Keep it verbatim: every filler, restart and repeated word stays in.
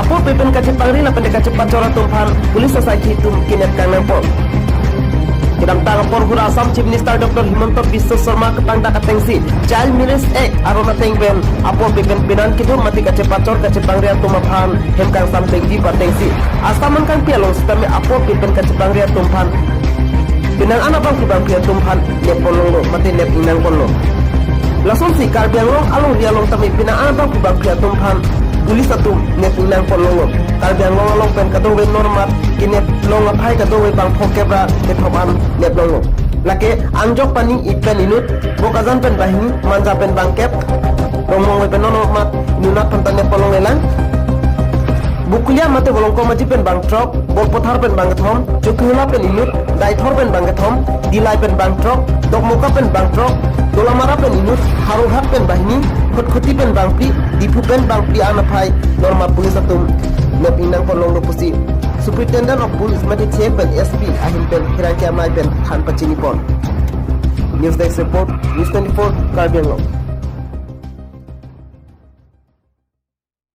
Aporpi pen kachepangri lapen kachepachor atum aphan police asaikhi atum kenep kangnangpon. Kedamtang apor hura Assam Chief Minister Doctor Himanta Biswa Sarma kepangdak atengsi Child Marriage Act aron ateng pen aporpi pen penan kedo mate kachepachor kachepangri atum aphan hem kangsam pengji patengsi Assam angkangpi along sitame aporpi pen kachepangri atum aphan penan an abangpi bangpi atum aphan neppon longlo mate nep ingnangponlo. Lasonsi Karbi Anglong alongri along tame penan an abangpi bangpi atum aphan police atum nep ingnangpon longlo. Karbi Anglong along pen kadokave normat kenep long aphai kadokave bangpho kep ra kethom an nep longlo. Lake angjok pani ip pen inut, bok ajan pen banghini, manja pen bangkep, rongmong pen non normat inut aphan ta neppon longlelang. Bokolia mate Bolongkom aji pen bangthrok, Borpathar pen bangkethom, Chokihola pen inut, Deithor pen bangkethom, Dillai pen bangthrok, Dokmoka pen bangthrok, Dolamara pen inut, Howraghat pen banghini, Khatkhati pen bangphli, Diphu pen bangphli an aphai normat police atum nep ingnangpon longlo pusi Superintendent of Police mate C I pen S P ahin pen pherangke amei pen than pachinipon. News Desk Report, News twenty-four, Karbi Anglong.